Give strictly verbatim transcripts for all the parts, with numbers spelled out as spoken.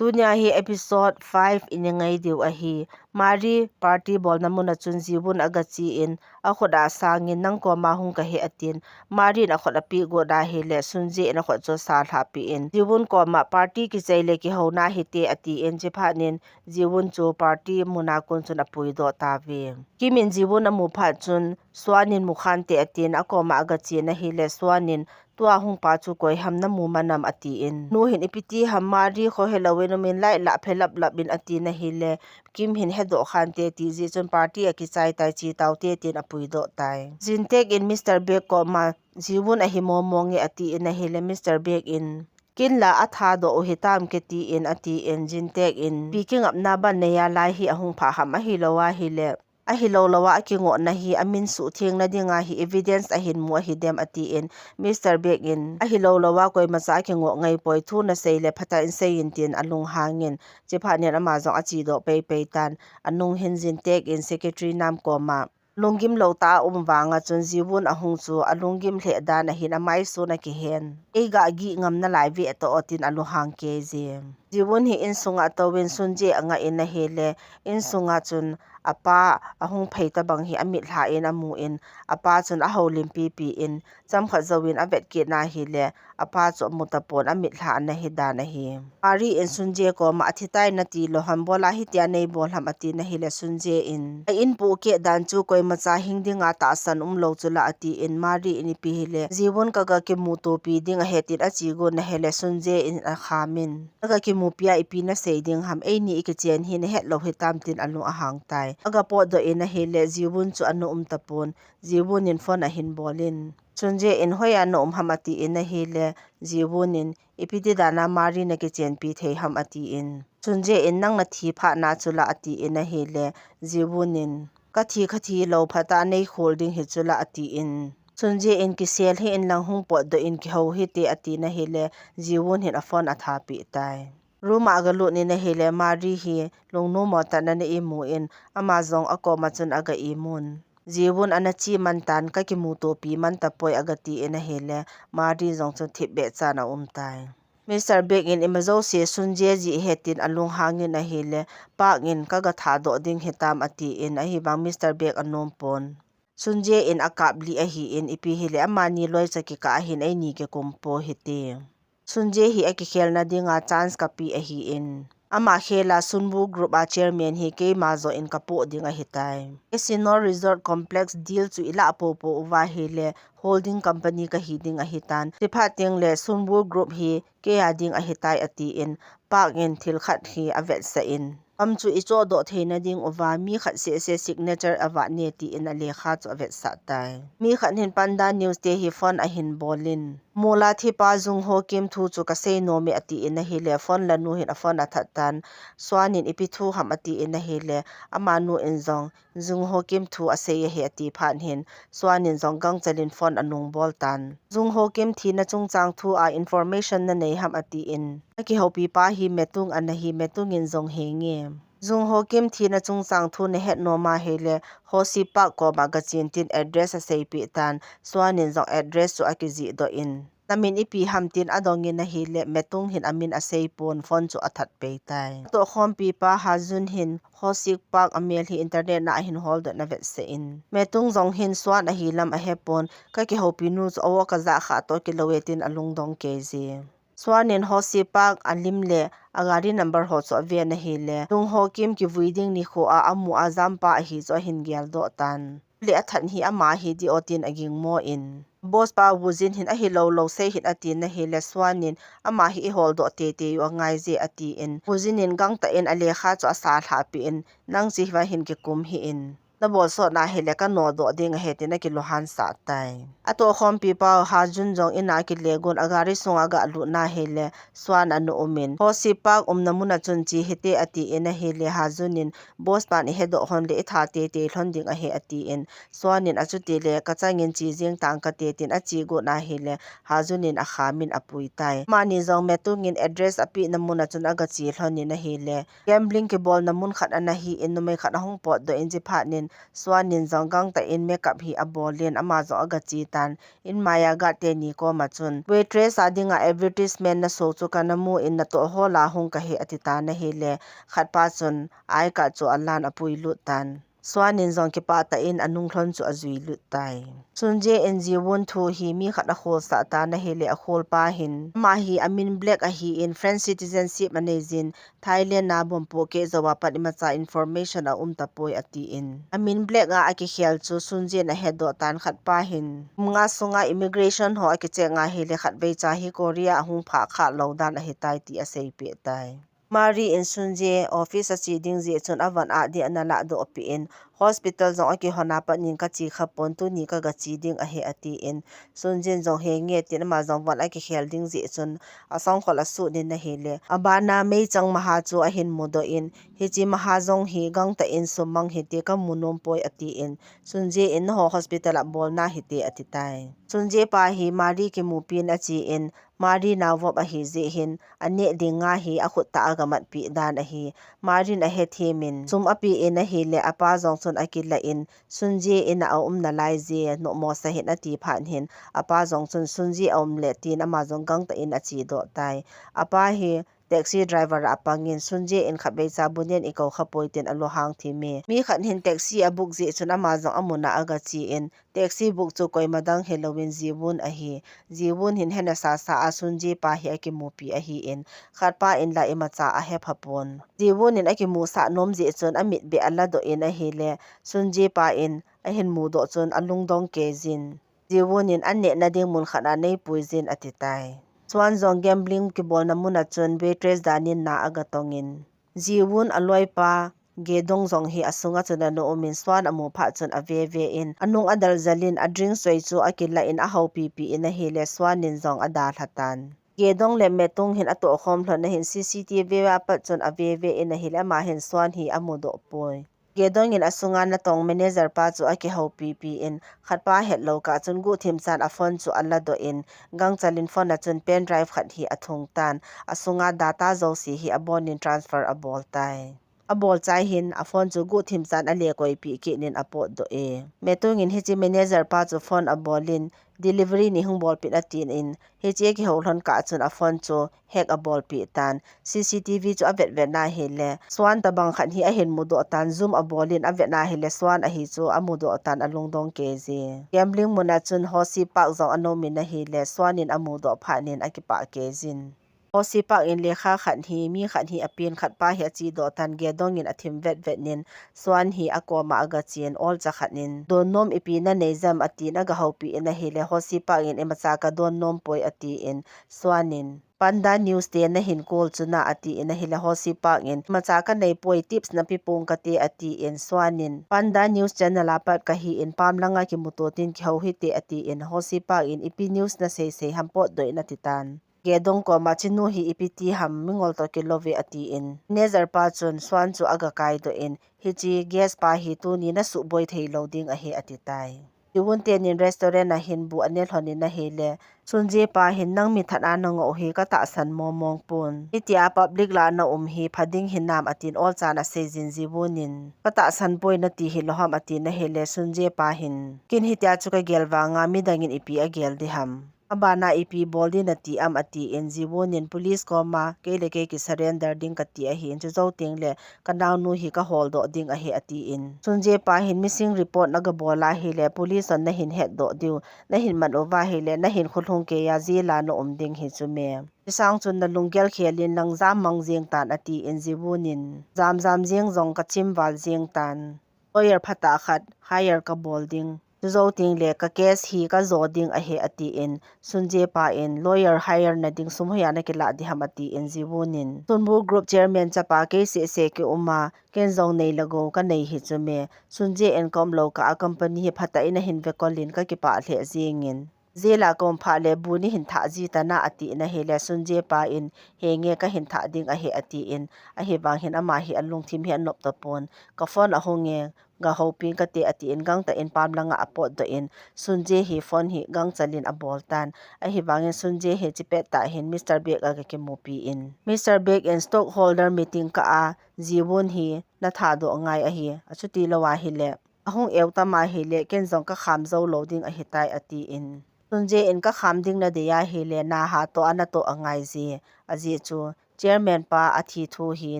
Tunia hi episode five i ngai diu ahi. Mari party bolna muna chun Jiwun aga chi in, akhut a asang in, "Nang koma hung kahi," atin. Mari in akhut api got ahile, Sunjae in akhut chu asa lhah pi in, Jiwun koma, "Party kichai le kihouna hite," ati in, chuphat in Jiwun chu party muna kon chun apui doh tave. Kim in Jiwun amu phat chun, "Swan in mu khante," atin, akoma aga chen ahile, Swan in, "Tua hung pa chu koi ham, namu man am?" ati in. Nu hin, "Ipi ti ham, Mari kho helou in um in, light la phe lap lap in," ati na hile, Kim hin, "Hedoh khante," ti jeh chun, "Party akichai tai, che taute," tin apui doh tai. Jintek in Mister Baek koma, "Jiwun ahi momo nge?" ati in ahile, Mister Baek in, "Kin la athadoh u hitam ke?" ti in ati in, Jintek in, "Pi kingapna ban neiya lai hi ahung pha ham, ahilou ahile, ahilou lou a akingohna hi amin suhthengna dinga hi evidence ahin mu ahi dem?" ati in, Mister Baek in, "Ahilou lou a koimacha akingoh ngai poi, thu nasei le phatah in sei in," tin alunghang in, chuphat in ama jong ache doh pei pei tan, anung hin Jintek in secretary nam koma, lunggim lou tah a um vanga chun Jiwun ahung chu alunggim lheh dan ahin, amai sun akihen. "Eiga gih ngam nalai ve toh o," tin alunghang kei jin. Jiwun hi insunga atou in Sunjae anga in ahile, insunga chun apa ahung phei tabang hi amitlha in amu in, apa chun ahoulim pipi in, chomkhat jouvin avet kit na hile, apa chu amu tapon, amitlha ana hi dan ahi. Mari in Sunjae koma, "Athi tai nati lou ham, bola hitia nei bol ham?" ati na hile, Sunjae in, "A in pohkeh dan chu koimacha hing dinga tahsan umlou chu la," ati in, Mari in, "Ipi hile, Jiwun kaga kimutopi ding ahi," tin ache got na hile, Sunjae in akham in, "Aga kimupi a ipi nasei ding ham, eini ikichen hi nahet lou hitam?" tin alung ahang tai. Aga potdoh in ahile, Jiwun chu ana um tapon, Jiwun in phone ahin bol in, Sunjae in, "Hoiya na um ham?" ati in ahile, Jiwun in, "Ipi ti dan a Mari nakichenpi thei ham?" ati in, Sunjae in, "Nang nathi phat na chu la," ati in ahile, Jiwun in, "Kathi, kathi lou phat a nei khol ding hi chu la," ati in, Sunjae in, "Kisel hih in lang, hung potdoh in, kihou hite," ati na hile, Jiwun hin aphone atha pi tai. Room a aga lut in ahile, Mari hi lungnom mo tah in ana imu in, ama jong akoma chun aga imun. Jiwun ana che man tan, "Ka kimutopi man tapoi," aga ti in ahile, Mari jong chun thipbeh chan aum tai. Mister Baek in, "Ima jouse Sunjae jeh ahi," tin alunghang in ahile, Park in, "Kaga thadoh ding hitam?" ati in, ahivang Mister Baek anom pon. Sunjae in akaplih ahi in, ipi hile, amani loicha kikah ahin, eini kikum po hite. Sunjae hi akikhelna dinga chance kape ahi in, ama khel a Sunwoo Group a chairman hi keima joh in kapoh ding ahitai. Casino Resort Complex deal chu ilah popo uva ahile, holding company kahi ding ahitan. Chuphat teng le Sunwoo Group hi kei a ding ahitai, ati in, Park in thil khat hi avetsah in, "Kam chu ichohdoh theina ding uva mi khat seh seh signature avah ne," ti in alekha chu avetsah tai. Mi khat hin Panda News te hi phone ahin bol in, "Mol a thipa Jung Ho Kim thu chu kasei nom e," ati in ahile, phone la nu hin aphone athat tan, Swan in, "Ipi thu ham?" ati in ahile, amanu in jong, "Jung Ho Kim thu asei ahi," ati phat hin, Swan in jong gangchel in phone anung bol tan. "Jung Ho Kim thina chungchang thu a information nanei ham?" ati in, "Akihoupi pa hi Metung ana hi, Metung in jong henge. Jung Ho Kim thina chungchang thu nahet nom ahile, Ho Sik Park koma gachen tin address aseipeh tan," Swan in jong address chu akijih doh in, "Namin ipi ham?" tin adong in ahile, Metung hin amin asei pon, phone chu athat pei tai. Atohkhompi pa Ha Jun hin Ho Sik Park amel hi internet na ahin holdoh in avetsah in, Metung jong hin Swan ahi lam ahepon, "Kakihoupi nu chu awo kajah kha toh kilou e," tin alungdong kei jin. Swan in Ho Sik Park alim le agari number ho chu aven ahile, Jung Ho Kim kivui ding nikho a amu a jampa ahi chu ahin geldoh tan. Le athat hi ama hi ding o tin agingmo in, boss pa Woo Jin hin, "Ahilou lou sei hih in," ati na hile, Swan in, "Ama hi iholdoh teitei u angai je," ati in, Woo Jin in gangtah in alekha chu asa lhah peh in, "Nang chu hiva hin kikum hih in, nabolsot na hile kanodoh ding ahi," tin akilunghan sah tai. Atohkhompi pa Ha Jun jong in a akile gon, agari sunga aga lut na hile, Swan ana um in, Ho Sik Park umna muna chun che hite ati in ahile, Ha Jun in, "Boss pan ihedoh hon le itha teitei lhon ding ahi," ati in, Swan in, "Achuti le kachang in che jeng tang kate," tin ache got na hile, Ha Jun in akham in apui tai. Amani jong Metung in address apehna muna chun aga che lhon in ahile, gambling kibolna mun khat ana hi in, numei khat ahung potdoh in, chuphat in Swan in jong gangtah in makeup hi abol in ama jong aga che tan. In maiya guard teni koma chun, waitress a dinga advertisement naso chu kana mu in natoh hol a hung kahi ati tan ahile, khatpa chun I card chu alan apuilut tan. Swan in jong kipah tah in anung lhon chu ajui lut tai. Sunje in Jiwon thu hi mi khat akholsah tan ahile, akholpa hin ama hi amin Black ahin French citizenship anei jin, Thailand a bomb pohkeh jouva pat imacha information aum tapoi ati in. Amin Black a akikhel chu Sunje in ahedoh tan, khatpa hin kum nga sunga immigration ho akicheck nga hile khatvei cha hi Korea ahung phah kha lou dan ahitai ti aseipeh tai. Mari in Sunje office ache ding jeh chun avan ah ding ana lahdoh peh in, hospital jong akihon a pat in kache khapon, tuni kaga che ding ahi ati in, Sunje in jong henge tin ama jong van akikhel ding jeh chun asangkhol asut in ahile, abana meichang maha chu ahin mudoh in, hiche maha jong hi gangtah in summang hite, kamu nom poi ati in, Sunje in nangho hospital a bolna hite ati tai. Sunje pa hi Mari kimupi in ache in, Mari naovop ahi jeh hin, aneh ding nga hi akhut tah a agamatpeh dan ahi. Mari in ahethem in, sum ape in ahile, apa jong chun akilah in, Sunje in a aumna lai jeh, nomo sa hih in ati phat hin, apa jong chun Sunje aum le tin ama jong gangtah in achedoh tai. Apa hi taxi driver a apang in, Sunje in khatvei cha bu nen ikou khapoi tin alunghang thim e. Mi khat hin taxi abook jeh chun ama jong amun a aga che in, taxi book chu koima dang hilouvin Jiwon ahi. Jiwon hin hena sasa a Sunje pa hi akimupi ahin, khatpa in la imacha ahepha pon. Jiwon in akimusah nom jeh chun amit beh aladoh in ahile, Sunje pa in ahin mudoh chun alungdong kei jin. Jiwon in aneh na ding mun khat a neipui jin ati tai. Swan jong gambling kibolna mun a chun waitress dan in na aga tong in, Jiwon aloipa Gedong jong hi asunga chun ana um in, Swan amu phat chun aveve in, anung adal jal in, adrink soi chu akilah in, ahoupipi in ahile, Swan in jong adalha tan. Gedong le Metung hin atohkhom lhon na hin C C T V a pat chun aveve in ahile, ama hin Swan hi amudoh poi. Gedong in asunga natong manager pa chu akihoupipi in, khatpa hetlou kah chun guhthim chan aphone chu aladoh in, gangchal in phone a chun pen drive khat hi athung tan, asunga data jouse hi abon in transfer abol tai. Abol chai hin aphone chu guhthim chan alekoipeh kit in apotdoh e. Metung in hiche manager pa chu phone abol in, delivery nei hung bolpeh in atin, hiche akihou lhon kah chun aphone chu hack abolpeh tan. C C T V chu avetvet na hile, Swan tabang khat hi ahin mudoh tan, zoom abol in avet na hile, Swan ahi chu amudoh tan, alungdong kei jin. Gambling mun a chun Ho Si Pak jong ana um in ahile, Swan in amudoh phat in akipah kei jin. Ho Si Pak in lekha khat hi, mi khat hi apen, khatpa hi achedoh tan, Gedong in athim vetvet in, Swan hi akoma aga che in, olcha khat in, don nom ipi nanei jem atin aga houpi in ahile, Ho Si Pak in imacha kadon nom poi ati in, Swan in, Panda News te nahin call chu na ati in ahile, Ho Si Pak in, imacha kanei poi, tips nape pong kate ati in, Swan in, Panda News channel a pat kahi in, pam langa kimuto tin kihou hite ati in, Ho Si Pak in, ipi news nasei sei ham potdoh in ati tan. Gedong koma, chinu hi ipi ti ham, mingol toh kilou ve ati in, manager pa chun Swan chu aga kaidoh in, hiche guest pa hi tuni nasuhboi thei lou ding ahi ati tai. Jiwon tenin restaurant a hin bu ane lhon in ahile, Sunje pa hin, nang mi that a nangoh hi katahsan momong pon. Hitia public la na um hi pha ding hinam atin olchan asei jin Jiwon in, katahsan poi nati hilou ham atin ahile, Sunje pa hin, ken hitia chu kagel vanga midang in ipi agel ding ham. Abana ipi bol ding nati am ati in, Jiwon in police koma, kei le kei kisurrender ding kati ahin, chujou teng le kanaonu hi kaholdoh ding ahi ati in. Sunje pa hin missing report naga bol ahile, police hon nahin hetdoh diu, nahin man uva ahile, nahin khulhung keiya jail a na um ding hi chu me. Hisang chun nalunggel khel in lang jam mang jeng tan ati in, Jiwon in, jam jam jeng jong kachim val jeng tan. Lawyer phatah khat hire kabol ding. Chujou teng le ka case hi kajo ding ahi ati in, Sunje pa in, lawyer hire na ding sum hoiya nakilah ding ham ati in, Jiwon in, Sunwoo Group chairman chapa kei seh seh kium a, ken jong nei le gou kanei hi chu me. Sunje in kaum lou kah a company hi phatah in ahin vekol in kakipah lheh jeng in, jail a kaum phat le bu neihin thah ji tan a ati in ahile, Sunje pa in, henge kahin thah ding ahi ati in, ahivang hin ama hi alungthim hi anop tapon, ka phone ahung e, ga houpi kate ati in gangtah in pam langa apotdoh in, Sunje hi phone hi gangchal in abol tan. Ahivangin Sunje hi chipet tah hin Mister Baek aga kimupi in, Mister Baek in stockholder meeting kah a, Jiwon hi nathadoh ngai ahi, achuti lou ahile, Ahung eu tam ahile, ken jong ka kham jou lou ding ahitai, atin. Sunje in ka kham ding nadei ahile, na ha toh ana toh angai je. Ajeh chu, chairman pa athi thu hi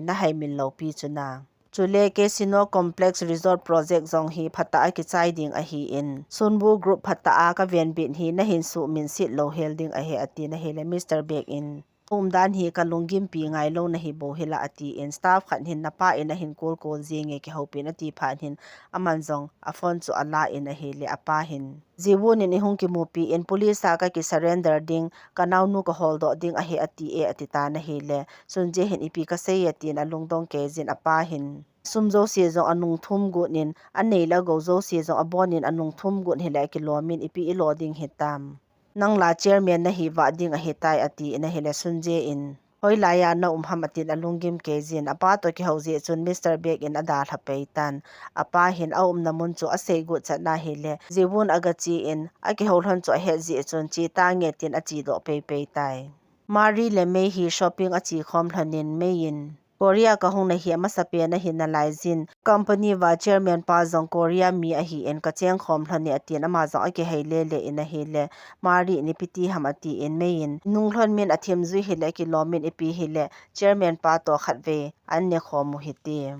na haimin lou pi chu na. Chule Casino Complex Resort Project jong hi phatah a kichai ding ahin, Sunwoo Group phatah a ka venbit hi na hin suhminset lou hel ding ahi, atin ahile, Mister Baek in, umdan hi ka lunggimpi ngai lou na hi bou hi la, atin, staff khat hin na pa in ahin call call jenge kihoupi in ati phat hin, aman jong a phone chu ala in ahile, apa hin, Jiwon in i hung kimupi in, police a ka ki surrender ding, ka naonu ka holdoh ding ahi, ati e, ati tan ahile, Sunje hin ipi ka sei e, tin a lungdong kei jin, apa hin, sum jouse jong a nung thum got in, a nei le a gou jouse jong a bon in a nung thum got hile, a kilom in, ipi i lo ding hitam. Nang la chairman na hi vah ding ahitai, atin ahile, Sunje in, hoilai a na um ham, atin a lunggim kei jin, apa toh kihou jeh chun Mister Baek in a dalha pei tan, apa hin a umna mun chu a sei got chat na hile, Jiwon a ga che in, a kihou lhon chu a het jeh chun, che tange, tin a che doh pei pei tai. Mari le Mei hi shopping a che khom lhon in, Mei in, Korea ka hung na hi a masa pen ahi nalai jin, company va chairman pa jong Korea mi ahin ka cheng khom lhon e, atin ama jong a kihei le le in ahile, Mari in ipi ti ham atin, Mei in, nung lhon min a thim jui hile, a kilom in ipi hile, chairman pa toh khat vei an ne khom u hite.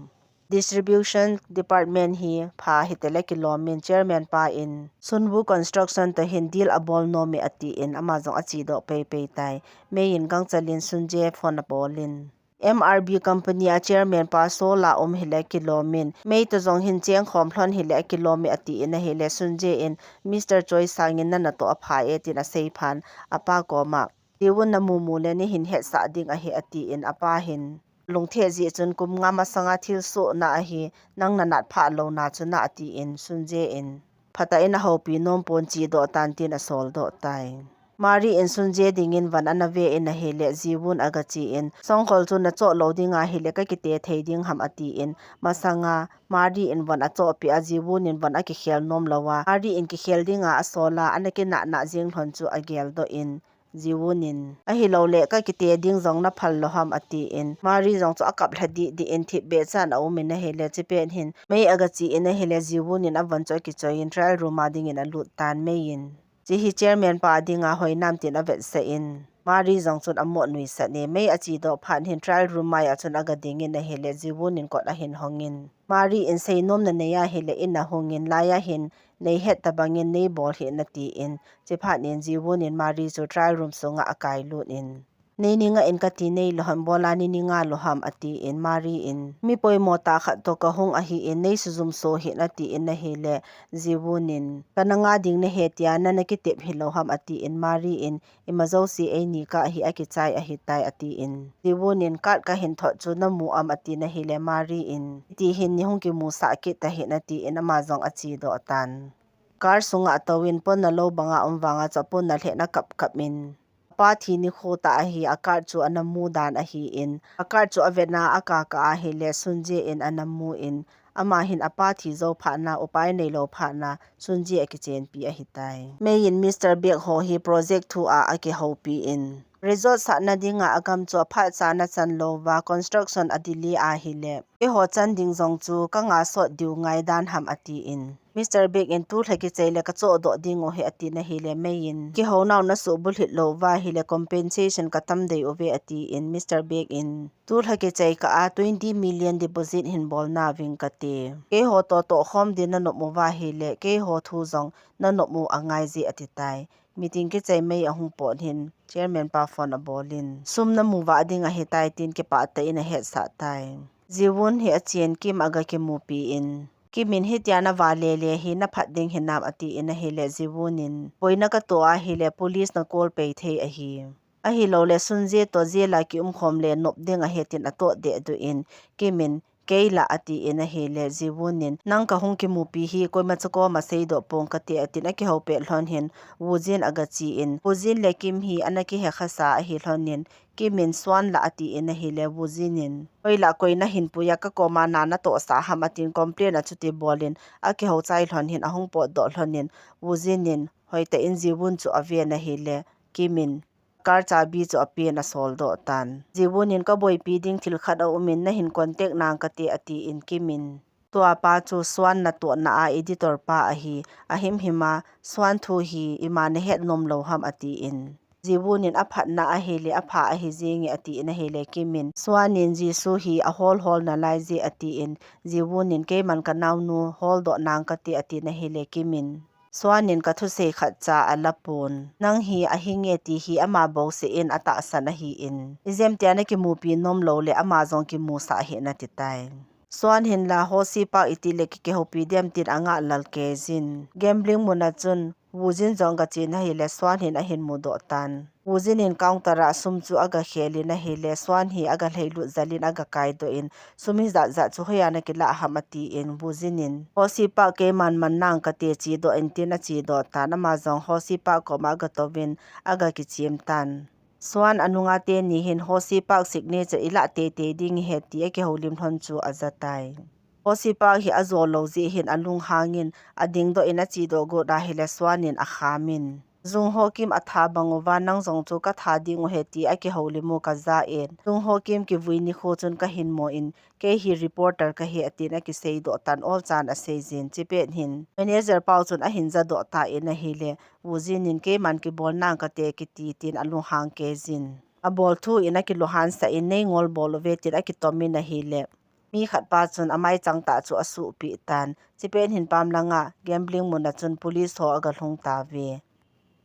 Distribution department hi pha hite le kilom in, chairman pa in, Sunwoo Construction toh hin deal a bol nom e, atin ama jong a che doh pei pei tai. Mei in gangchal in Sunje phone a bol in, M R B company a chairman pa Seoul a um hile kilom in, Mei toh jong hin cheng khom lhon hile kilom e, atin ahile, Sunje in, Mister Choi sangin nana toh a pha e, tin a sei phan, apa koma, Jiwon na mumu le nei hin hetsah ding ahi, atin, apa hin, lungthim jeh chun kum nga masanga thilsoh na ahi, nang na nat phah lou na chu na, atin, Sunje in, phatah in a houpi nom pon, che doh tan, tin a sol doh tai. Mari in Sunje dingin van ana ve in ahile, Jiwon a ga che in, songkhol chu na choh lou ding ahile, ka kite thei ding ham, atin, masanga Mari in van a choh peh a, Jiwon in van a kikhel nom lou a, Mari in kikhel dinga a sol a, ana kinah nah jing lhon chu a gel doh in, Jiwon in, ahilou le, ka kite ding jong na phal lou ham, atin, Mari jong chu a kap lha dih dih in, thipbeh chan a um in ahile, chepet hin, Mei a ga che in ahile, Jiwon in a van chu a kichoi in, trial room a dingin a lut tan, Mei in, che hi chairman pa dinga hoi nam, tin a vetsah in, Mari jong chun a mo nuisat e, Mei a che doh phat hin trial room mai a chun a ga ding in ahile, Jiwon in kot a hin hong in, Mari in, sei nom na nei ahile in a hung in, lai a hin nei het tabang in nei bol hih in, atin, chephat in Jiwon in Mari chu trial room sunga a kai lut in, nei ni nga in ka ti nei lou ham, bol a nei ni nga lou ham, atin, Mari in, mi poimo tah khat toh ka hung ahin, nei sujum so hih in, atin ahile, Jiwon in, ka na nga ding na he tia, na na kitep hilou ham, atin, Mari in, ima jouse eini kah hi a kichai ahitai, atin, Jiwon in, card ka hin thot chu na mu am, atin ahile, Mari in, hiti hin nei hung kimusah kit tahih in, atin, ama jong a che doh tan. Car sunga a tou in, ponna lou banga um vanga chu a ponna lheh in a kap kap in, apa thi nikho tah ahi, a card chu ana mu dan ahin, a card chu a vet na a kah kah ahile, Sunje in ana mu in, ama hin apa thi jou phat na, upai nei lou phat na, Sunje a kichenpi ahitai. Mei in Mister Baek ho hi project thu a a kihoupi in, resort sahna dinga a gam chu a phat cha na chan lou va, construction a delay ahile, keiho chan ding jong chu ka nga sot diu ngai dan ham, atin, Mister Baek in, tu lha kichai le ka choh doh ding u hi, atin ahile, Mei in, kihou nau na subulhit lou va ahile, compensation ka tam dei uve, atin, Mister Baek in, tu lha kichai kah a twenty million deposit hin bol nauving kate. Keiho toh toh khom din na nop u va ahile, keiho thu jong na nop u a ngai je, ati tai. Meeting kichai Mei a hung pot hin, chairman pa phone a bol in, sum na mu vah ding ahitai, tin kipah tah in a hetsah tai. Jiwon hi a chen Kim a ga kimupi in, Kim in, hitia na vale le hi na phat ding hinam, atin ahile, Jiwon in, boina ka toh ahile, police na call pei thei ahi. Ahilou le, Sunje toh jail a kium khom le nop ding ahi, tin a tot deh duh in, Kim in, kei la, atin ahile, Jiwon in, nang ka hung kimupi hi koima cha koma seidoh pong kate, atin a kihou pet lhon hin, Woo Jin a ga che in, Woo Jin le Kim hi ana kihe khasa ahi lhon in, Kim in, Swan la, atin ahile, Woo Jin in, hoilah koi na hin pui a, ka koma na na tohsah ham, atin complain a chuti bol in, a kihou chai lhon hin, a hung pot doh lhon in, Woo Jin in, hoitah in Jiwon chu a ve in ahile, Kim in, car chabi chu a pen a sol doh tan. Jiwon in, ka boipi ding thil khat a um in, na hin contact nang kate, atin Kim in, Tua pa chu Swan natohna a editor pa ahi, ahimhim a Swan thu hi ima nahet nom lou ham atin. Jiwun in aphatna ahile apha ahi jinge atin ahile Kim in Swan in Jisu hi ahol hol nalai je atin, Jiwun in keiman kanaonu holdoh nang kate atin ahile Kim in Swan in kathusei khatcha alapon. Nang hi ahinge ti hi ama bouseh in atahsan ahin. Ijemtia nakimupi nom lou le ama jong kimusah hih in ati tai. Swan hin la Ho Si Pak iti le kikihoupi dem tin angah lal kei jin. Gambling mun a chun Wu Jin jong gache in ahile Swan hin ahin mudoh tan. Wu Jin in counter a sum chu agakhel in ahile Swan hi agalheilut jal in agakaidoh in sum hijat jat chu hoiya nakilah ham atin Wu Jin in Ho Si Pak keiman man nang kate chedoh in tin achedoh tan ama jong Ho Si Pak koma agatouvin agakichem tan. Swan anunga teni hin Ho Si Pak signature ilah teitei ding ahi ti akihoulim lhon chu ajatai. Ho Si Pak hi ajo lou jeh hin alunghang in adingdoh in achedoh got ahile Swan in akham in. Jung Ho Kim atha bang uva nang jong chu katha ding u ahi ti akihoulim u kaja in. Jung Ho Kim kivui nikho chun kahin mo in kei hi reporter kahi atin akiseidoh tan olchan asei jin chipet hin. Manager pau chun ahin jadoh tan ahile Wu Jin in keiman kibol nang kate kiti tin alunghang kei jin. Abol thu in akilunghan sah in neingol bol uve tin akitom in ahile. Mi khat pa chun amai chang tah chu asuhpeh tan. Chipet hin pam langa gambling mun a chun police ho agalhung tauve.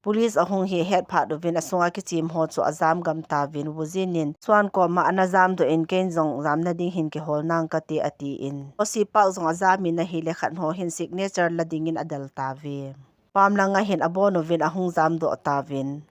Police ahung hi ahet phat uvin asunga kichem ho chu ajam gam tauvin Wu Jin in Swan koma ana jamdoh in kei jong jamna ding hin kihol nang kate atin. Ho Si Pak jong ajam in ahile khat ho hin signature la ding in adel tauve. Pam langa hin abon uvin ahung jamdoh tauvin.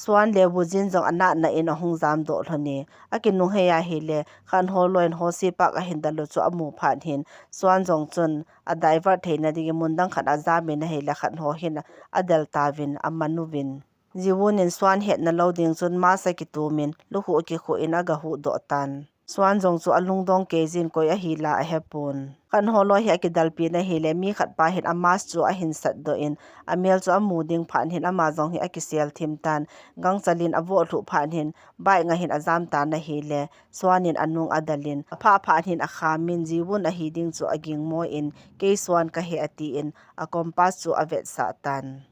Swan le Wu Jin jong anatna in ahung jamdoh lhon e. Akinunghei ahile, khat ho loi in Ho Si Pak ahin del u chu amu phat hin, Swan jong chun adivert theina dingin mun dang khat a ajam in ahile, khat ho hin adel tauvin, aman uvin. Jiwun in Swan hetna lou ding chun mask akitum in, lukhuh akikhuh in agahuhdoh tan. Swan jong chu alungdong kei jin koi ahi la ahepon. Khat ho loi hi akidalpi in ahile, mi khat pa hin amask chu ahin satdoh in, amel chu amu ding phat hin ama jong hi akisel thim tan. Gangchal in avoh lhuh phat hin, bike nga hin ajam tan ahile, Swan in anung adal in, aphah phat hin akham in, Jiwun ahi ding chu aging mo in, kei Swan kahi atin, a compass chu avetsah tan.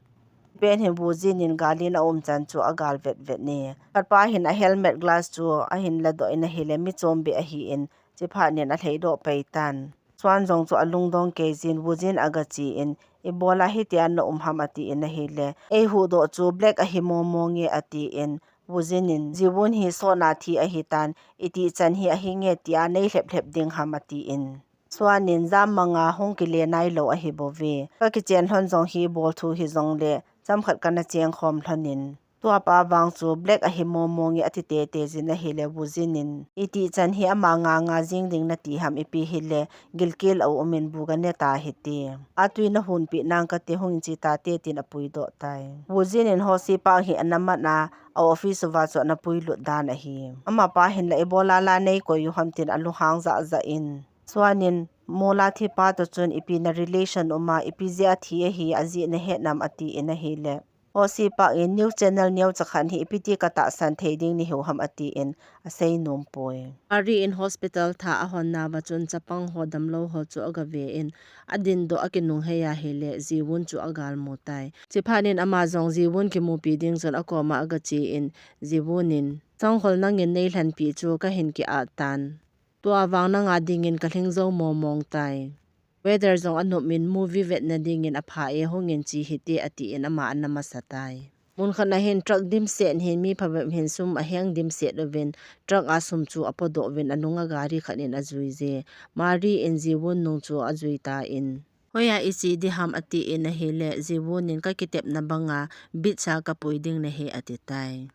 Pen hin Wu Jin in gal in aum chan chu agal vetvet e. Khat pa hin a helmet glass chu ahin ladoh in ahile, mi chom beh ahin, chiphat in alheidoh pai tan. Swan jong chu alungdong kei jin, Wu Jin agache in, ibola hitia na um ham atin ahile, eihuhdoh chu black ahi momo nge atin, Wu Jin in, Jiwun hi sona thi ahitan, itih chan hi ahinge tia neilhep lhep ding ham atin. Swan in jam manga hung kile nailou ahi bouve. Kakichen lhon jong hi bol thu hijongle, chomkhat kana chengkhom lhon in. Tua pa vang chu black ahi momo nge ati teitei jin ahile Wu Jin in. Itih chan hi ama nganga jing ding nati ham ipi hile, gilkel aum in bu gane ta hite. Atui nahunpi nang kate hung in che tate tin apuidoh tai. Wu Jin in Ho Si Pak hi ana mat a, a office uva chu ana puilut dan ahi. Amapa hin la ibola la neikoi u ham tin alunghang jahjah in. Swan in, mola thipa toh chun ipi na relation um a, ipi jeh a thi ahi, ajeh nahet nam atin ahile. Ho Si Pak in news channel neocha khat hi ipi ti katahsan thei ding nahiu ham atin asei nom poi. Ari in hospital tha ahon nauva chun chapang ho damlou ho chu agave in adindoh akinunghei ahile Jiwun chu agal mu tai. Chiphat in ama jong Jiwun kimupi ding chun akoma agache in Jiwun in, Sangkhol nangin neilhenpi chu kahin ki-at tan. Tua vang nanga dingin kalhing jou momong tai. Weather jong anop in movie vetna dingin apha e, hung in che hite atin ama ana masa tai. Mun khat a hin truck dimset hin mi phabep hin sum aheng dimset uvin truck a sum chu apodoh uvin anunga gari khat in ajui je. Mari in Jiwun nung chu ajui tan. Hoiya iche ding ham atin ahile Jiwun in kakitepna banga beach a kapui ding nahi ati tai.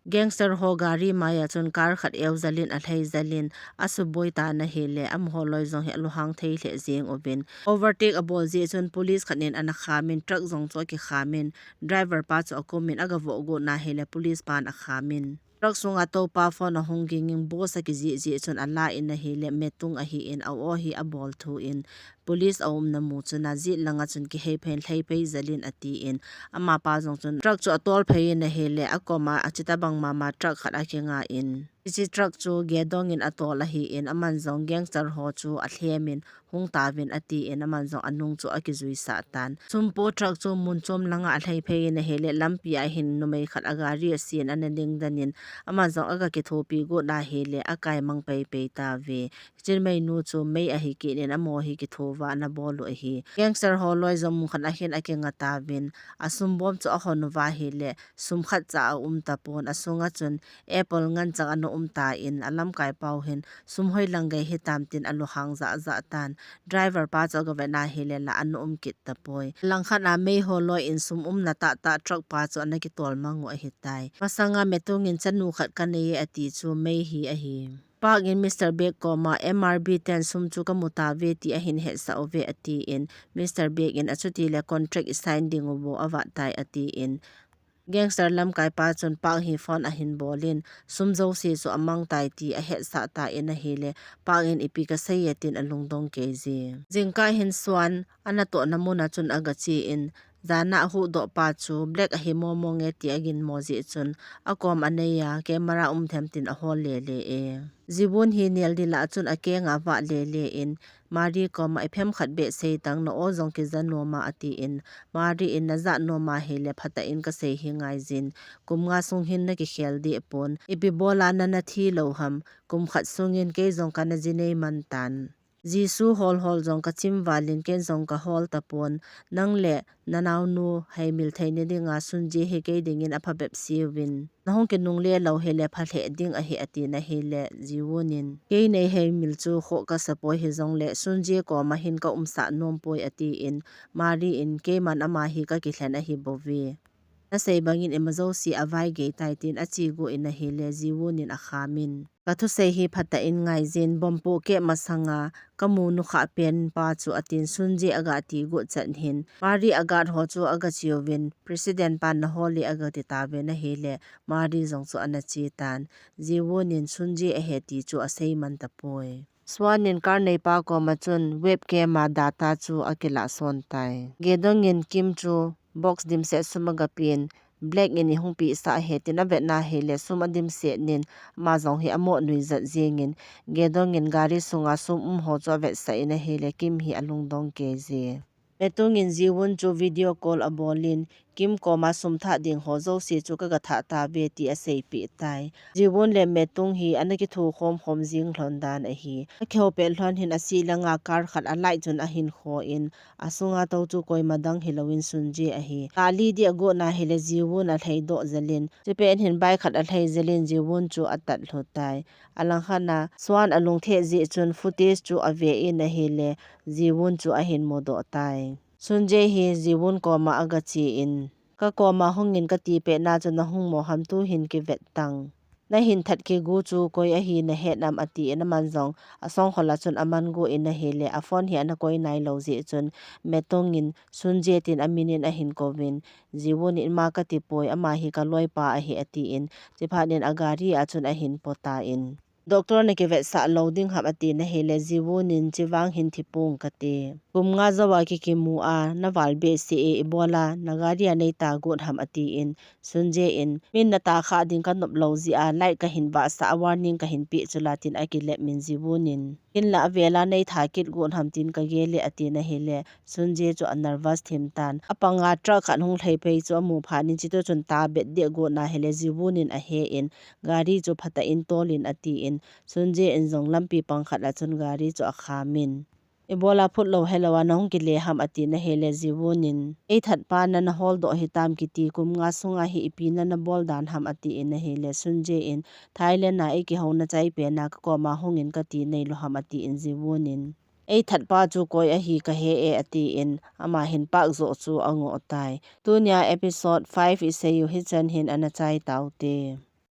Gangster ho gari maiya chun car khat eujal in alhei jal in asuboi tan ahile, amaho loi jong hi alunghang thei lheh jeng uvin. Overtake abol jeh chun police khat in ana kham in, truck jong chu akikham in, driver pa chu akum in agavoh got na hile, police pan akham in. Truck sunga toupa phone ahung ging in, boss akijih jeh chun ala in ahile, meeting ahin, a-o hi abol thu in, Police a umna mu chun a jet langa chun kihei phei in lhei phei jel in ati in, amapa jong chun truck chu atol phei in ahile, akoma achuti bang mama truck khat akinga in, hiche truck chu Gedong in atol ahi in, aman jong gangster ho chu alhem in hung tauvin ati in, aman jong anung chu akijui sah tan. Sumpu truck chu mun chom langa alhei phei in ahile, lampi a hin numei khat agari asin ana ding den in, aman jong aga kithopi got ahile, akai mang pei pei tauve. Chinmei nu chu mei ahi kit in amo hi kitho uva ana bol u ahi. Gangster ho loi jong mun khat ahin akinga tauvin, asum bom chu ahon uva ahile, sum khat cha aum tapon, asunga chun apple ngen chang ana um tan, alamkai pau hin sum hoi lang gei hitam tin alunghang jah jah tan. Driver pa chu aga vet na ahile la ana um kit tapoi. Langkhat a mei ho loi in sum umna tahtah truck pa chu ana kitol mang u ahitai. Masanga Metung in chanu khat kanei e ati chu mei hi ahi. Park in Mister Black koma M R B ten sum chu kamu tauve ti ahin hetsah uve ati in, Mister Black in achuti le contract i sign ding u bou avat tai ati in, gangster lamkai pa chun Park hi phone ahin bol in, sum jouse chu amang tai ti ahetsah tan ahile, Park in ipi kasei e tin alungdong kei jin. Jingkah hin Swan anatohna mun a chun aga che in, jana ahuhdoh pa chu Black ahi momo nge ti aginmo jeh chun, akom anei a camera um them tin ahol lele e. Jiwon hi nel dil a chun akeng a avah lele in, Mari koma iphem khat beh sei tang, na-o jong kija nom a ati in, Mari in najah nom ahile phatah in kasei hi ngai jin, kum nga sung hin nakikhel deh pon, ipi bol a nana thi lou ham, kum khat sung in kei jong kana ji nei man tan. Jisu hol hol jong kachim val in ken jong kahol tapon, nang le nanaonu heimil theina dinga Sunji hi kei dingin aphabep seuvin. Nahung kinungle lou hile phalheh ding ahi ati na hile Jiwon in, kei nei heimil chu khoh kasa poi, hijongle Sunji koma hin ka umsah nom poi ati in, Mari in, keiman ama hi kakilhen ahi bouve. Nasei bangin ima jouse avai gei tai tin ache got in ahile Jiwon in akham in, kathusei hi phatah in ngai jin, bom pohkeh masanga kamu nukhah pen pa chu atin, Sunji aga ti got chan hin, Mari a guard ho chu aga cheuvin, President pan nahol e aga ti tauvin ahile, Mari jong chu ana che tan. Jiwon in Sunji ahi ti chu asei man tapoi. Swan in car neipa koma chun webcam a data chu akilah son tai. Gedong in Kim chu box dimset sum aga pen, Black in ihung pehsah ahi tin avet na hile sum adimset nin, ama jong hi amo nuijat jingin, Gedong in gari sunga sum um ho chu avetsah in ahile Kim hi alungdong kei jin. Metung in Jiwon chu video call abol in, Kim koma sum thah ding ho jouse chu kaga thah tauve ti aseipeh tai. Jiwon le Metung hi ana kithukhom khom jing lhon dan ahi. Akihou pet lhon hin asih langa car khat a light chun ahin kho in, asunga tou chu koima dang hilou in Sunji ahi. Kali di agot na hile Jiwon alhei doh jel in, chupet hin bike khat alhei jel in Jiwon chu atat lhu tai. Alangkhat a Swan alungthim jeh chun footage chu ave in ahile, Jiwon chu ahin mudoh tai. Sunji hi Jiwon koma aga che in, kakoma hung in kati pet na chu nahung mo ham, tuhin kivet tang. Nahin that kigu chu koi ahi nahet nam ati in, aman jong asongkhol a chun aman got in ahile, aphone hi ana koi nailou jeh chun, Metung in Sunji tin amin in ahin kouvin, Jiwon in ima kati poi, ama hi kaloipa ahi ati in, chuphat in agari a chun ahin po tan. Doctor nakivetsah lou ding ham ati na hile, Jiwon in chuvang hin thi pong kate. Kum nga jou a kikimu a, naval behseh e, ibola nagari a neita got ham ati in, Sunji in, min nata kha ding kanop lou jeh a, light kahin vahsah a, warning kahin peh chula tin akilep min Jiwon in, hinla avel a neitha kit got ham tin kagel e ati na hile, Sunji chu anervous thim tan. Apanga truck khat hung lhei phei chu amu phat in, chuti chun tabet deh got na hile, Jiwon in ahe in, gari chu phatah in tol in ati in, Sunji in jong lampi pang khat a chun gari chu akham in, ibola phut lou helou a nahung kile ham ati na hile, Jiwon in, eithat pa nana holdoh hitam kiti, kum nga sunga hi ipi nana bol dan ham ati in ahile, Sunji in, Thailand a eikihouna chai pen a kakoma hung in kati neilou ham ati in, Jiwon in, eithat pa chu koi ahi kahe e ati in, ama hin Park joh chu angoh tai. Tunia episode five isei u hichan hin ana chai taute.